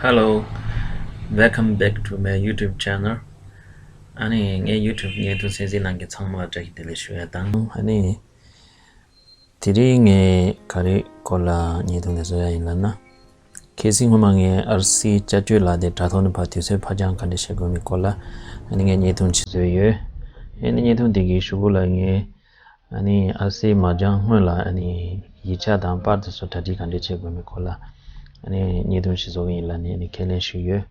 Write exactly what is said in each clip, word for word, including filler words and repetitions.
Hello, welcome back to my YouTube channel. ཨ་ནི་ངའི་YouTube་བརྙན་ཐུང་གསན་གཟིགས་གནང་མཁན་ཚང་མ་ལ་བཀྲ་ཤིས་བདེ་ལེགས་ཞུ་ཡ་དང་། ཨ་ནི་དེ་རིང་ངས་ག་རེ་སྐོར་ལ་བརྙན་ཐུང་དེ་བཟོ་ཡ་ཡིན་ལབ་ན། གལ་སྲིད་སྔོན་མ་ངས་ཨར་སི་བསྐྱར་བཅོས་ལབ་དེ་དྲ་ཐོག་ནས་ཕར་དུས་ཚོད་ཕར་འགྱངས་ག་འདྲ་བྱེད་དགོས་མིན་སྐོར་ལ་ཨ་ནི་ངས་བརྙན་ཐུང་ཅིག་བཟོས་ཡོད། ཨ་ནི་བརྙན་ཐུང་དེ་གི་གཞུག་གུ་ལ་ངས་ཨ་ནི་ཨར་སི་མ་འགྱངས་སྔོན་ལ་ཨ་ནི་ཡིག་ཆ་དང་པར་དེ་ཚོ་གྲ་སྒྲིག་ག་འདྲ་བྱེད་དགོས་མིན་སྐོར་ལ་ཨ་ནི་བརྙན་ཐུང་ཅིག་བཟོ་གི་ཡིན་ལབ་ནས་ཨ་ནི་ཁས་ལེན་ཞུས་ཡོད།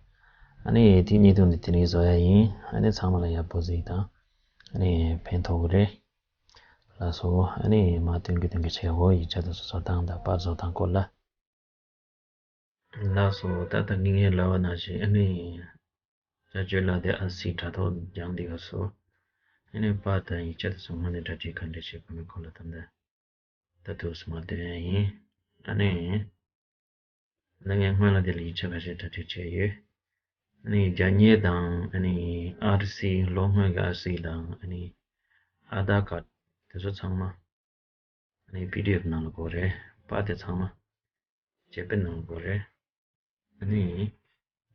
ཨ་ནི་དེ་བརྙན་ཐུང་དེ་དེ་རིང་བཟོ་ཡ་ཡིན། ཨ་ནི་ཚང་མ་ལ་ཡག་པོ་གཟིགས་དང་། ཨ་ནི་ཕན་ཐོགས་ཀྱི་རེད། ལགས་སོ། ཨ་ནི་མ་སྟོན་གི་སྟོན་གི་བྱེད་འོ། ཡིག་ཆ་དེ་ཚོ་བཟོ་སྟངས་དང་པར་བཟོ་སྟངས་སྐོར་ལ། ལགས་སོ། ད་ད་གིན་ངས་ལབ་པ་ནང་བཞིན་ཨ་ནི་བསྐྱར་བཅོས་ལབ་དེ་ཨར་སི་དྲ་ཐོག་འགྱངས་དེ་ག་སོ། ཨ་ནི་པར་དང་ཡིག་ཆ་དེ་ཚོ་སྔོན་ནས་གྲ་སྒྲིག་ག་འདྲ་བྱེད་དགོས་མིན་སྐོར་ལ་ད་ལྟ་ད་དུས་སུ་མ་སྟོན་ཡ་ཡིན། ཨ་ནི་ད་ངས་སྔོན་ལ་དེ་ལ་ཡིག་ཆ་ཁ་ཤས་གྲ་སྒྲིག་བྱས་ཡོད། ཨ་ནི་རྒྱ་སྙན་དང་ཨ་ནི་ཨར་སི་ལོ་སྔོན་གྱི་ཨར་སི་དང་ཨ་ནི་ཨ་དྷར་ཀར་དེ་ཚོ་ཚང་མ་ཨ་ནི་པི་ཌི་ཨེཕ་ནང་ལ་དགོས་རེད། པར་དེ་ཚང་མ་ཇེ་པི་ནང་ལ་དགོས་རེད། ཨ་ནི་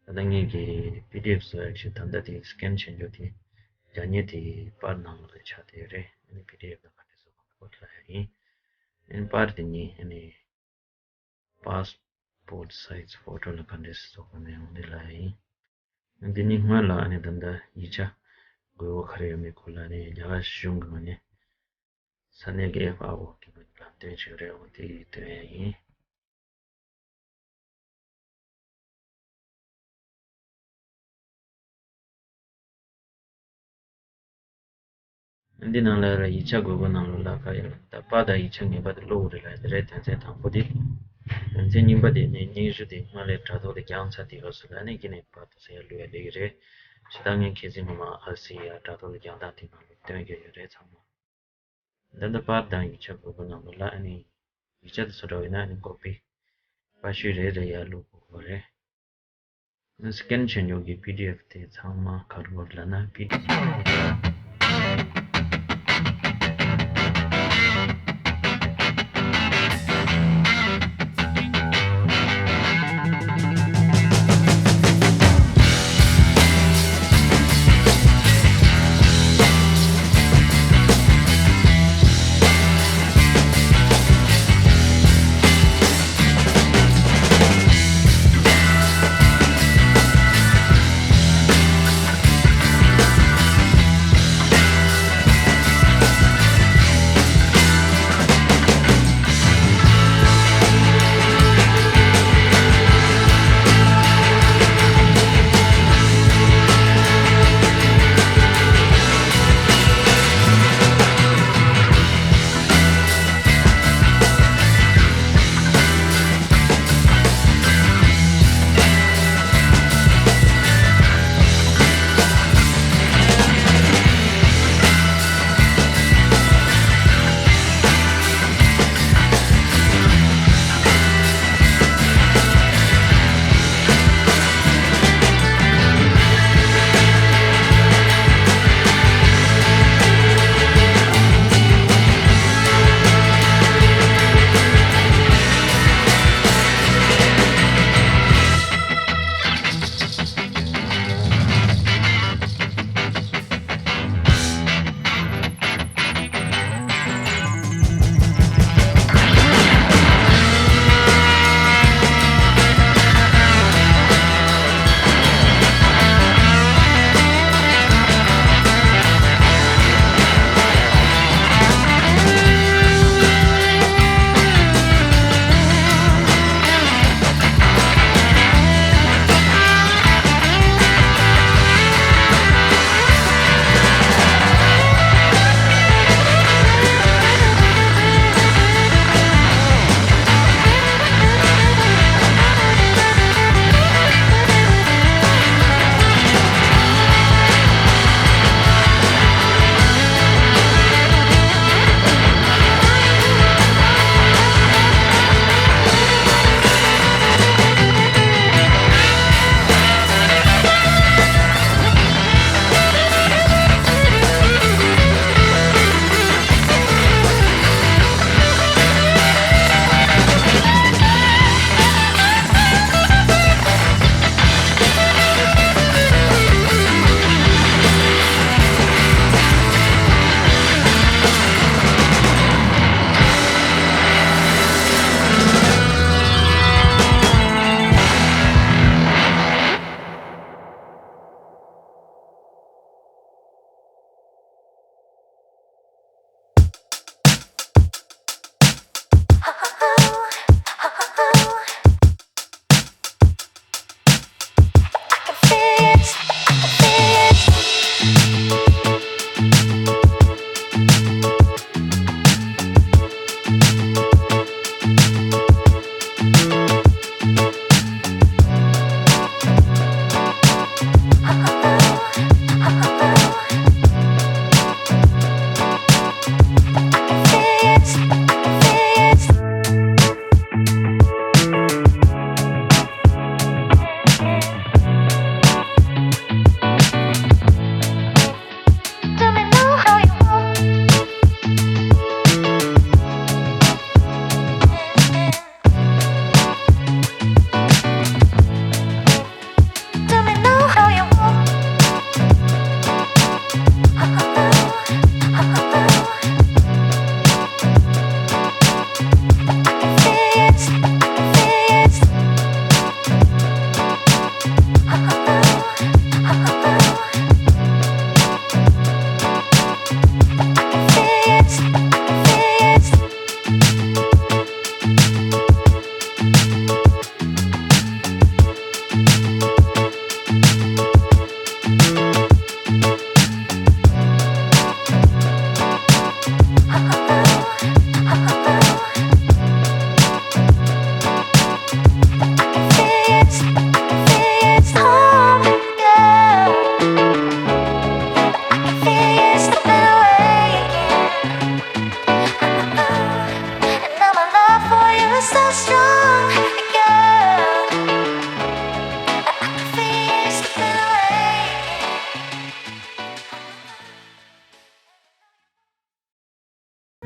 ད་ལྟ་ངས་ཀྱི་པི་ཌི་ཨེཕ་བཟོ་ཡག་ཞིག་ད་ལྟ་དེ་སི་ཀེན་བྱེད་རྒྱུ་དེ་རྒྱ་སྙན་དེ་པར་ནང་ལ་ཆགས་བསྡད་ཡོད་རེད། ཨ་ནི་པི་ཌི་ཨེཕ་ནང་ག་འདྲ་བཟོ་དགོས་མིན་སྐོར་ལ་ཡ་ཡིན། ཨ་ནི་པར་དེ་ནི་ཨ་ནི་པཱ་སི་པོར་ཊི་སའི་ཛི་ཕོ་ཊོ་ལ་ག་འདྲས་བཟོ་དགོས་མིན་འོ་འདི་ལ་ཡིན། འདི་ནི་སྔོན་ལ་ཨ་ནི་ད་ལྟ་ཡིག་ཆ་དགོས་མཁོ་ག་རེ་ཡོད་མེད་སྐོར་ལ་ཨ་ནི་རྒྱ་གར་གཞུང་གི་ངོས་ནས་ས་གནས་ཀྱི་ཨེཕ་ཨའུ་གི་ངོས་ནས་ལམ་སྟོན་བྱེད་རེད། འོ་དེ་སྟོན་ཡ་ཡིན། འདི་ནང་ལ་ཡིག་ཆ་དགོས་མཁོ་ནང་ལོགས་ལ་ག་ཡོད་ལ། ད་པར་དང་ཡིག་ཆ་ངེས་པར་དུ་བླུག་དགོས་རེད་ལ། དེ་རེད། དོན་ཚན་དང་པོ་དེ། དོན་ཚན་གཉིས་པ་དེ་ནི་སྙན་ཞུ་དེ་སྔོན་ལ་དྲ་ཐོག་ལ་བརྒྱངས་ཚར་དེ་ཡོད་ཟེར་ལ་ནི་ཀི་ནས་པར་དུ་ཟེར་ཡ་བླུག་ཡ་ལེགས་རེད། ཇི་ལྟར་ངས་ཁྱེད་ཚོའི་ངོ་མ་ཨར་སི་ཡ་དྲ་ཐོག་ལ་བརྒྱངས་སྟངས་དེ་ནང་ལ་སྟོན་གྱི་ཡོད་རེད་ཚང་མ། ད་ལྟ་པར་དང་ཡིག་ཆ་དགོས་མཁོ་ནང་ལོགས་ལ་ཨ་ནི་ཡིག་ཆ་དེ་ཚོ་འདྲ་བོ་ཡིན་ན་ཨ་ནི་ཀོ་པི་པར་ཤུལ་རེ་རེ་ཡར་བླུག་དགོས་རེད། སི་ཀེན་བྱེད་མྱོང་གི་པི་ཌི་ཨེཕ་དེ་ཚང་མ་ག་རེ་བར་ལ་ན་པི་ཌི་ཨེཕ།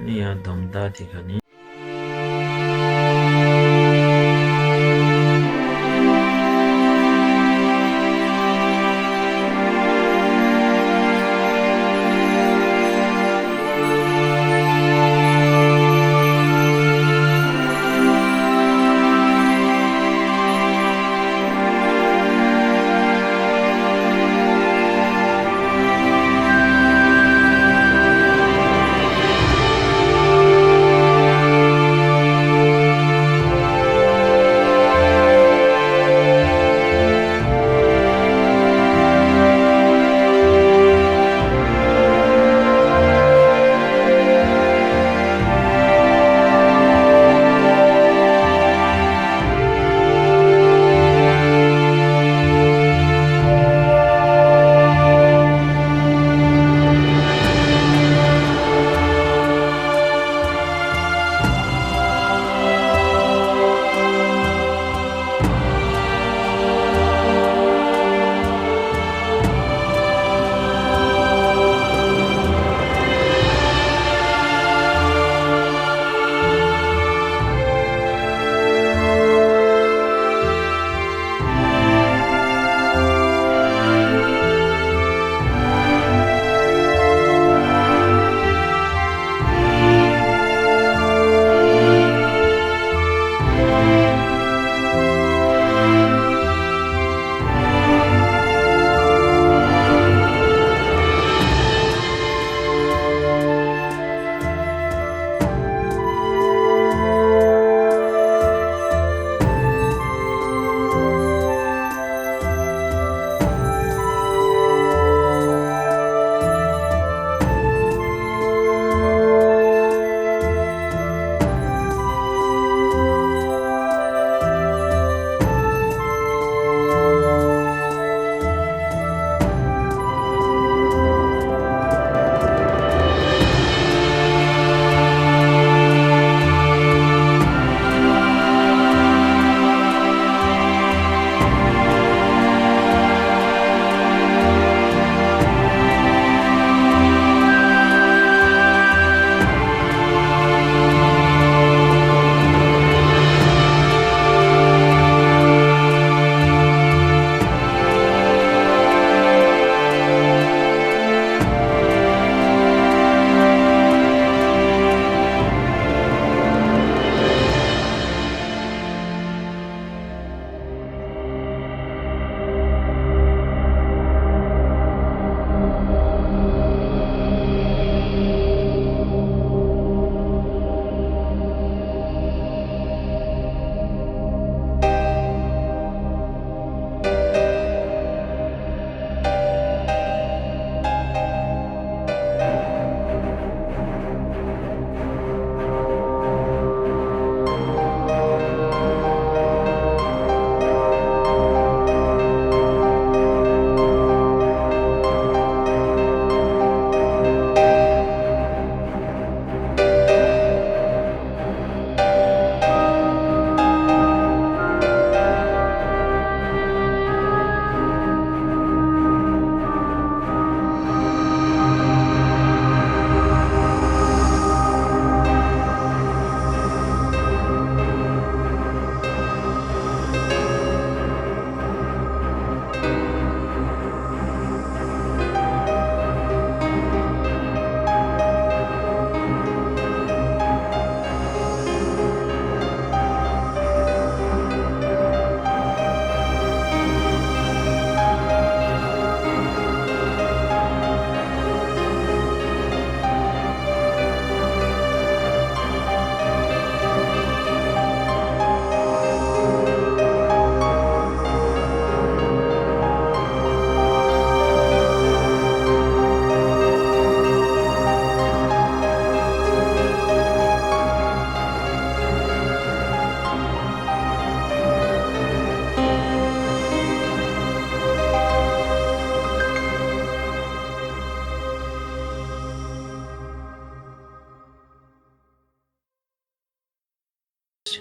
ནི་ཡང་སྡོམ་མདའ་དེ་ག་ནི།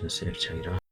ཆེན་སེར་ཆ་ཡི་ར།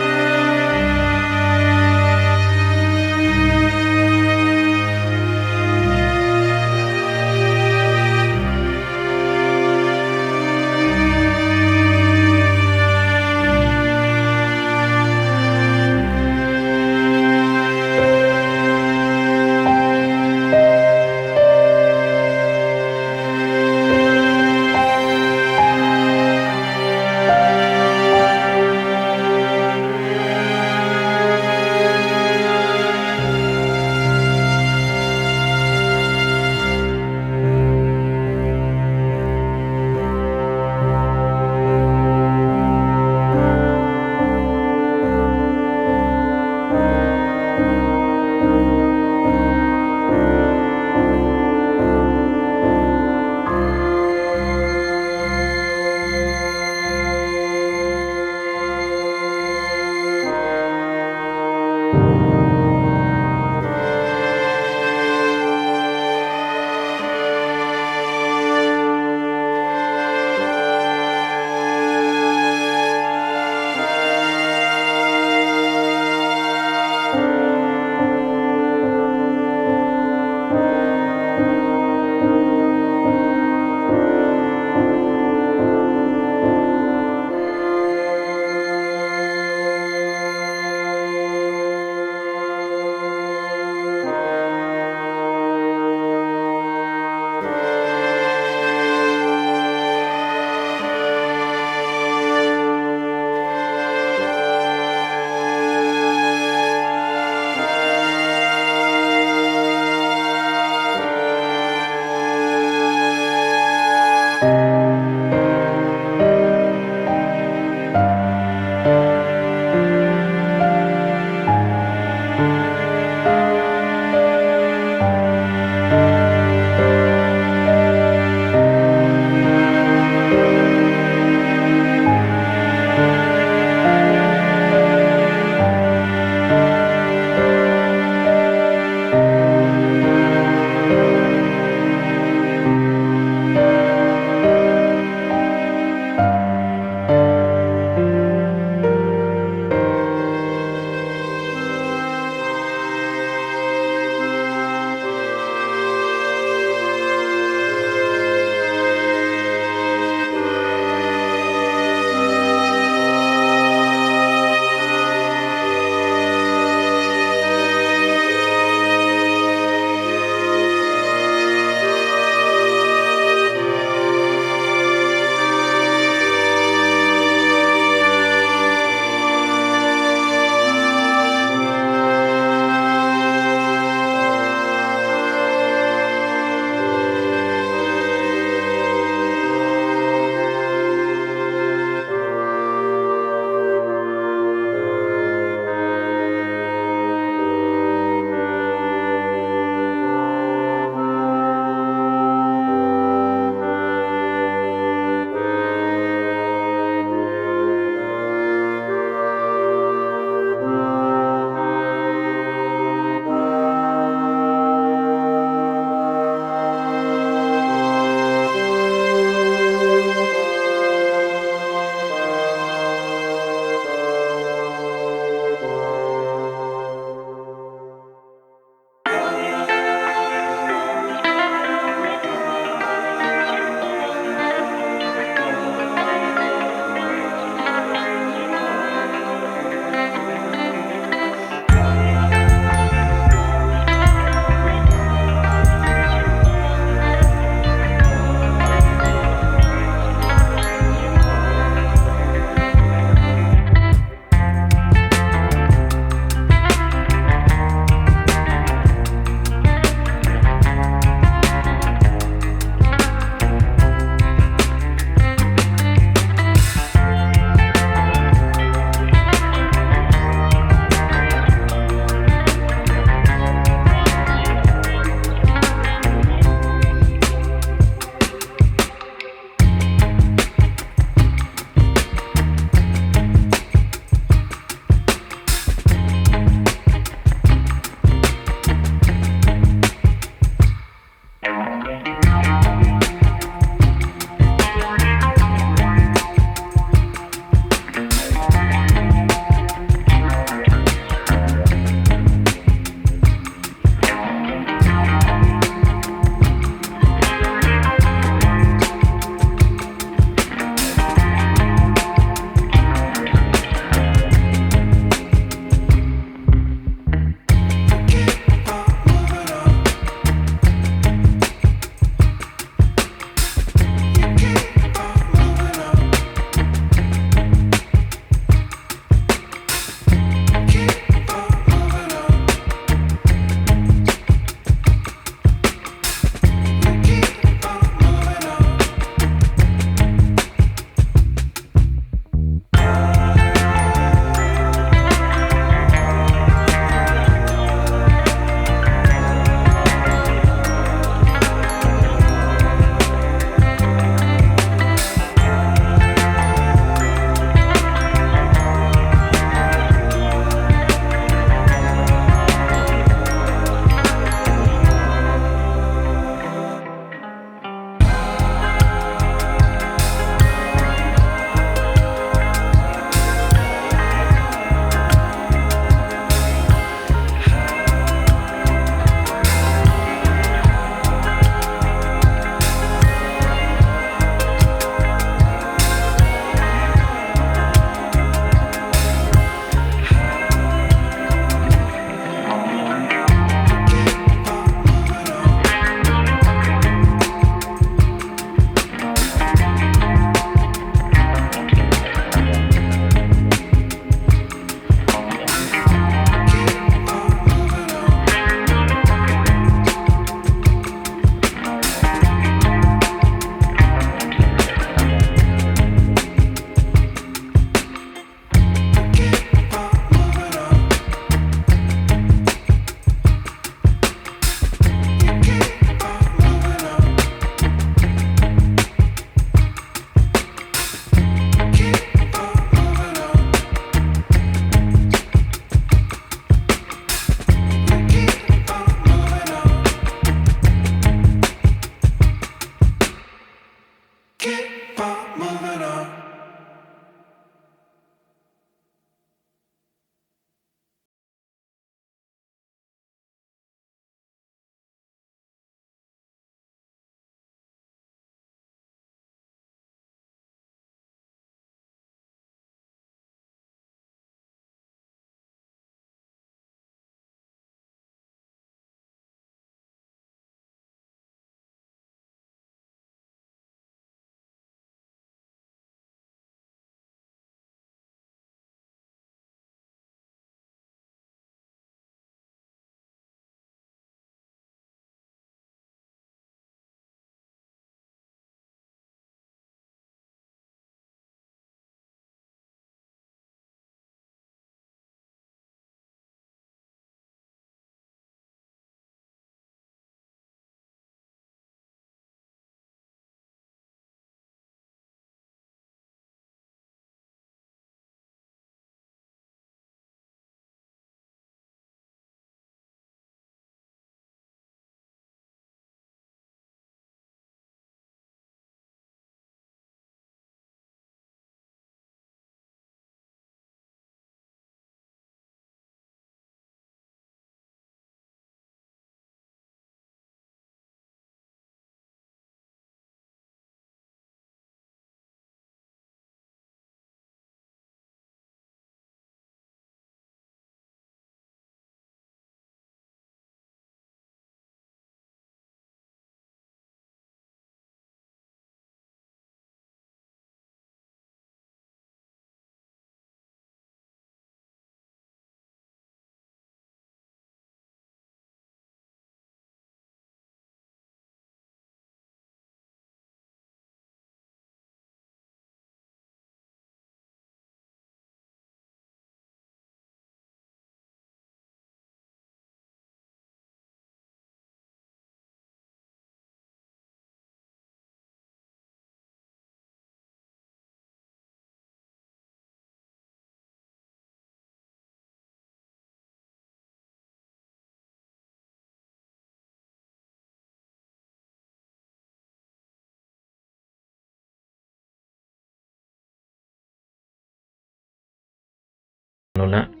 ལོགས་ལ།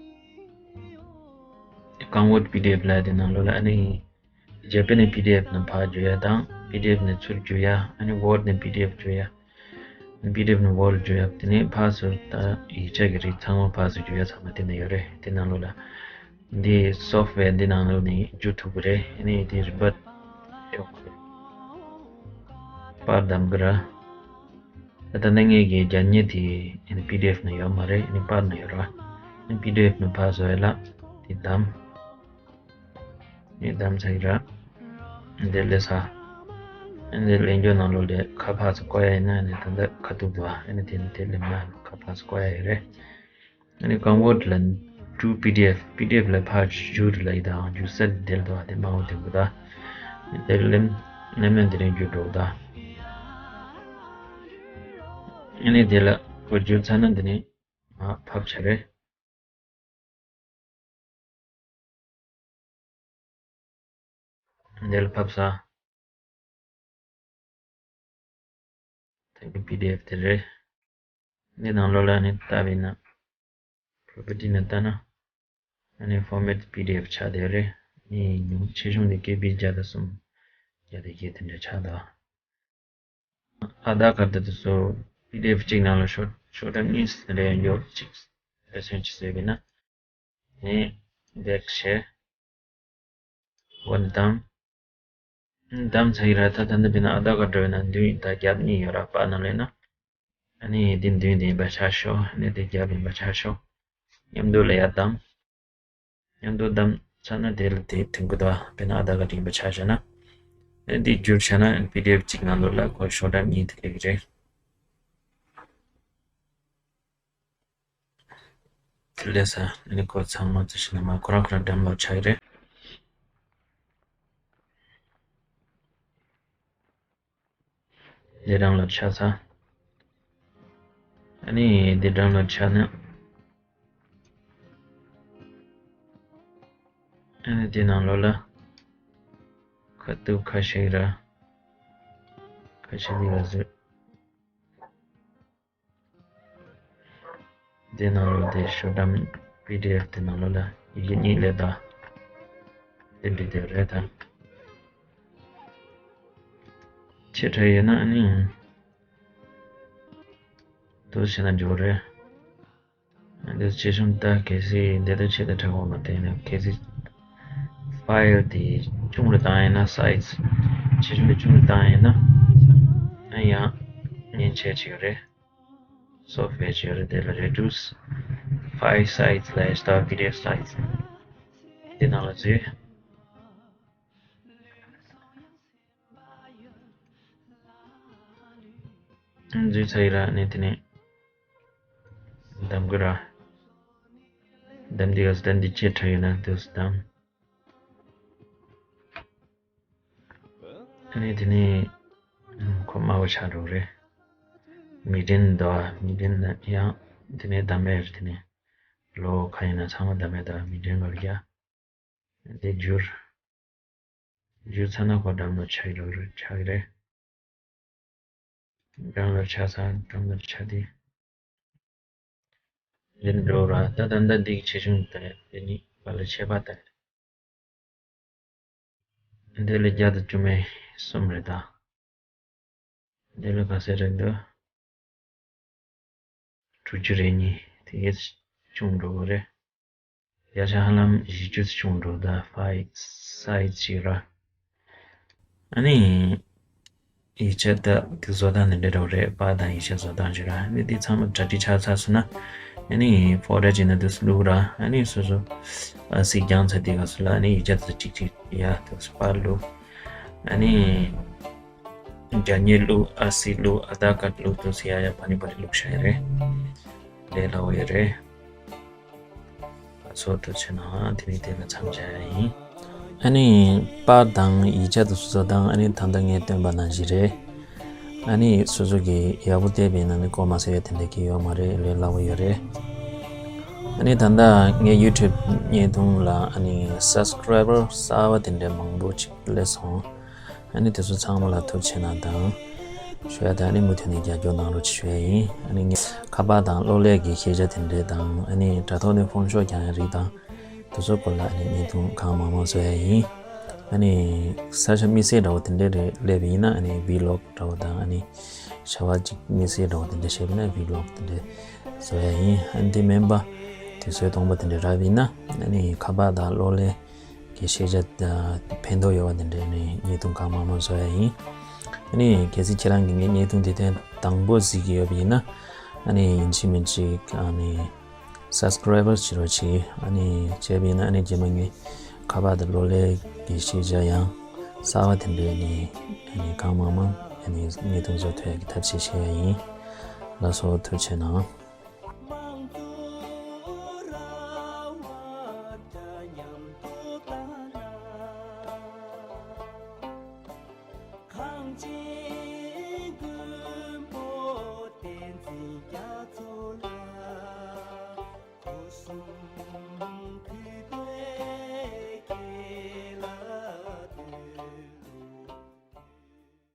Convert PDF ལབ་དེ་ནང་ལོགས་ལ་ཨ་ནི། Japanese PDF ནས་ཕར་བསྒྱུར་ཡ་དང་། PDF ནས་ཚུར་བསྒྱུར་ཡ། ཨ་ནི་Word ནས་PDF བསྒྱུར་ཡ། PDF ནས་Word བསྒྱུར་ཡ། དེ་ནས་ཕར་ཚུར་ད་ཡིག་ཆ་གི་རིགས་ཚང་མ་ཕར་ཚུར་བསྒྱུར་ཡ་ཚང་མ་དེ་ནས་ཡོད་རེད། དེ་ནང་ལོགས་ལ། འདི་software འདི་ནང་ལོགས་ནས་བསྒྱུར་ཐུབ་ཀྱི་རེད། ཨ་ནི་འདི་རི་བར་ཡོང་གི་རེད། པར་བདམས་ཀྱི་ར། ད་ལྟ་ངེད་ཀྱི་རྒྱ་མྱི་དེ་ཨ་ནི་PDF ནང་ཡོད་མ་རེད། ཨ་ནི་པར་ནང་ཡོད་ར། ཨ་ནི་PDF ནང་ཕར་བཟོ་ཡ་ལ་དེ་བདམས། ཨ་ནི་བདམས་ཚར་གྱི་ར། འདི་ལས་ས། ཨ་ནི་ལེན་རྒྱུ་ནང་ལོགས་ལས་ཁ་ཕར་ཚུར་བཀོད་ཡ་ཡིན་ན་ཨ་ནི་ད་ལྟ་ཁ་ཐུག་འདུག་ཨ་ནི་དེ་ནི་དེ་ལས་མ་ཁ་ཕར་ཚུར་བཀོད་ཡ་ཡོད་རེད། ཨ་ནི་convert ལ་to PDF PDF ལ་ཕར་བསྒྱུར་ལ་ཡི་དང་བསྒྱུར་ས་དེ་ལ་འདུག་ཨ་དེ་མ་འོ་དེ་འདུག་ད། དེ་ལས་ནམ་ཡང་དེ་རིང་བསྒྱུར་འགྲོ་ད། ཨ་ནི་དེ་ལ་བསྒྱུར་ཚར་ན་འདི་ནི་མར་ཕབ་བྱ་རེད། འདི་ལ་ཕབ་ས། དེ་གི་PDF དེ་རེད། འདི་ནང་ལོགས་ལ་ནི་ལྟ་བས་ན། property ནས་ལྟ་ན། ཨ་ནི་format PDF ཆགས་བསྡད་རེད། ཨ་ནི་ཉུང་ཆེ་ཆུང་དེ་KB བརྒྱ་དང་གསུམ། བརྒྱ་དང་བརྒྱད་དེ་འདྲ་ཆགས་འདུག་ཨ་དྷར་ཁཌ་དེ་ཚོ་PDF གཅིག་ནང་ལ་ཤོར་ཤོར་ཐབས་གཉིས་རེ་ཡོད་གཅིག་རེ་སོན་གཅིག་བཟོས་པས་ན། ནས་back བྱས། འོ་ནི་བདམས། བདམས་ཚར་ཡི་ར། ད་ད་འདི་བས་ན་ཨ་དྷར་ཁཌ་འགྲོ་ཡོད་ན་འདི་ད་རྒྱབ་གཉིས་ཡོད་ར། པར་ནང་ལས་ན། ཨ་ནི་འདི་མདུན་དེ་ཡིན་པ་ཆ་ཤོག་ཨ་ནི་དེ་རྒྱབ་ཡིན་པ་ཆ་ཤོག་མཉམ་དུ་ལ་ཡར་བདམས། མཉམ་དུ་བདམས་ཚར་ན་དེ་ལ་དེ་མཐུན་གི་འདུག་དཔེར་ན་ཨ་དྷར་ཁཌ་ཡིན་པ་ཆ་བཞག་ན། ཨ་ནི་འདི་བསྒྱུར་བྱས་ན་PDF གཅིག་ནང་ལོགས་ལ་ཁོ་ཤོག་གྲངས་གཉིས་དེ་སླེབས་ཀྱི་རེད། དེ་ལས་ས་ཨ་ནི་ཁོ་ཚང་མ་ཚུར་ཕྱིན་ན་མ་ཁོ་རང་ཁོ་རང་download ཆགས་ཀྱི་རེད། འདི་download ཆགས་ས། ཨ་ནི་འདི་download ཆགས་ན། ཨ་ནི་འདི་ནང་ལོགས་ལ་ཁ་ཐུག་ཁ་ཤས་ར། ཁ་ཤས་འདི་ལ་ཟེར། འདི་ནང་ལོགས་དེ་ཤོག་གྲངས་PDF དེ་ནང་ལོགས་ལ་ཡི་གེ་གཉིས་སླེབས་ད། དེ་འདི་དེ་རེད་ད། ཆེ་དྲགས་ཡོད་ན་ཨ་ནི། དུ་བྱས་ན་འགྲིག་རེད། འདི་ཆེ་ཆུང་ད་གལ་སྲིད་འདི་ལྟར་ཆེ་ད་དྲག་པོ་མ་བསྟན་ན་གལ་སྲིད་file དེ་ཆུང་རུ་བཏང་ཡིན་ན་size ཆེ་ཆུང་དེ་ཆུང་རུ་བཏང་ཡིན་ན་ཨ་ཡང་མཉེན་ཆས་ཅིག་རེད། software ཅིག་རེད། དེ་ལ་reduce file size ལབ་ཡ་ཞིག་ད་PDF size དེ་ནང་ལ་འཛུལ། འཛུལ་ཚར་ཡི་ར། ནས་དེ་ནས་བདམས་དགོས་ར། བདམས་དེ་ག་ཚོད་བདམས་དེ་ཆེ་དྲགས་ཡོད་ན་དེ་ཚོ་བདམས། ནས་དེ་ནས་ཁོ་དམའ་བ་ཆགས་འགྲོ་གི་རེད། མི་འགྲན་འདུག་མི་འགྲན་ན་ཡང་དེ་ནས་བདམས་ཡ་རེད། དེ་ནས་ལོ་ག་ཡིན་ན་ཚང་མ་བདམས་ཡ་ད་མི་འགྲན་ག་རེད་ཡ། དེ་བསྒྱུར། བསྒྱུར་ཚར་ན་ཁོ་download ཆགས་ཡོད་རེད། ཆགས་ཀྱི་རེད། download ཆགས་ཚར། download ཆགས་དེ། འདི་འགྲོ་ར། ད་ད་ད་འདི་གི་ཆེ་ཆུང་དང་དེ་གཉིས་བར་ལ་ཁྱད་པར་དང་། འདི་ལ་བརྒྱ་དང་བཅུ་མེད་གསུམ་རེད་ད། འདི་ལ་ག་ཚད་རེད་འདུག་དྲུག་ཅུ་རེ་གཉིས་དེ་གས་ཆུང་འགྲོ་གི་རེད། ཡ་ཆ་ཧ་ལམ་བཞི་བཅུ་ཆུང་འགྲོ་ད། file size ཅིག་ར། ཨ་ནི། ཡིག་ཆ་ད་དེ་བཟོ་སྟངས་འདི་འདྲ་རོ་རེད། པར་དང་ཡིག་ཆ་བཟོ་སྟངས་ཅིག་ར། ཨ་ནི་དེ་ཚང་མ་གྲ་སྒྲིག་ཆགས་ཚར་སོང་ན། ཨ་ནི་folder ཅིག་ནང་དུ་བླུགས་ར། ཨ་ནི་སོ་སོ། ཨ་གཟིགས་རྒྱང་ཚ་དེ་ག་སོ་ལ་ཨ་ནི་ཡིག་ཆ་དེ་གཅིག་གཅིག་ཡ་དེ་སོ་པར་བླུགས། ཨ་ནི། རྒྱ་མྱི་བླུགས། ཨ་གཟིགས་བླུགས། ཨ་དྷར་ཁཌ་བླུགས། དེ་སོ་ཡ་ཡ་ཕ་ནི་པ་ནི་བླུགས་བཞག་ཡ་རེད། ལས་སླ་བོ་ཡ་རེད། ཚོགས་འདུ་བྱས་ན་དེ་ནི་དེ་ལ་མཚམས་བཞག་ཡ་ཡིན། ཨ་ནི་པར་དང་ཡིག་ཆ་དེ་སོ་སོ་དང་ཨ་ནི་ད་ལྟ་ངས་སྟོན་པ་ནང་བཞིན་རེད། ཨ་ནི་སོ་སོ་གི་ཡག་པོ་བལྟས་པས་ན་ནི་གོ་མ་ཟེར་བའི་དེ་འདྲ་གི་ཡོད་མ་རེད། ལས་སླ་བོ་ཡོད་རེད། ཨ་ནི་ད་ལྟ་ངའི་YouTube བརྙན་ཐུང་ལ་ཨ་ནི་subscriber གསར་པ་དེ་འདྲ་མང་པོ་ཅིག་སླེབས་སོང་། ཨ་ནི་དེ་ཚོ་ཚང་མ་ལ་ཐུགས་རྗེ་ཆེ་གནང་དང་། ཞུ་ཡ་དང་ཨ་ནི་མུ་མཐུད་ནས་རྒྱབ་སྐྱོར་གནང་རོགས་ཞུ་ཡ་ཡིན། ཨ་ནི་ངས་ཁ་པར་དང་གློག་ཀླད་ཀྱི་ཤེས་བྱ་དེ་འདྲས་དང་ཨ་ནི་དྲ་ཐོག་ནས་ཕོན་ཤོག་རྒྱག་ཡ་རིགས་དང་དེ་ཚོ་སྐོར་ལ་ཨ་ནི་བརྙན་ཐུང་གང་མང་མང་བཟོ་ཡ་ཡིན། ཨ་ནི་ས་ཆ་དམིགས་བསལ་འདྲ་བོ་དེ་འདྲས་རེ་སླེབས་པ་ཡིན་ན་ཨ་ནི་ཝི་ལོག་འདྲ་བོ་དང་ཨ་ནི་བྱ་བ་ཅིག་དམིགས་བསལ་འདྲ་བོ་དེ་འདྲས་བྱས་པ་ཡིན་ན་ཝི་ལོག་དེ་འདྲས་བཟོ་ཡ་ཡིན། ཨ་ནི་དེ་མིན་པ་དུས་ཚོད་སྟོང་པ་དེ་འདྲས་རག་པ་ཡིན་ན་ཨ་ནི་ཁ་པར་དང་གློག་ཀླད་ཀྱི་ཤེས་བྱ་ཕན་ཐོགས་ཡོད་པ་དེ་འདྲའི་ནི་བརྙན་ཐུང་གང་མང་མང་བཟོ་ཡ་ཡིན། ཨ་ནི་གལ་སྲིད་ཁྱེད་རང་གིས་ངའི་བརྙན་ཐུང་འདི་ཐེངས་དང་པོ་གཟིགས་ཀྱི་ཡོད་པ་ཡིན་ན་ཨ་ནི་ཡིན་གཅིག་མིན་གཅིག་ཨ་ནི་སབ་སི་ཀ་རའེ་བར་བྱེད་རོགས་གྱིས། ཨ་ནི་བྱས་པ་ཡིན་ན་ཨ་ནི་རྗེས་མ་ངའི་ཁ་པར་དང་གློག་ཀླད་ཀྱི་ཤེས་བྱ་ཡང་གསར་བ་དེ་འདྲའི་ནི་ཨ་ནི་གང་མང་མང་ཨ་ནི་བརྙན་ཐུང་བཟོ་ཐུབ་ཡ་གི་ཐབས་ཤེས་བྱེད་ཡ་ཡིན། ལགས་སོ། ཐུགས་རྗེ་གནང་།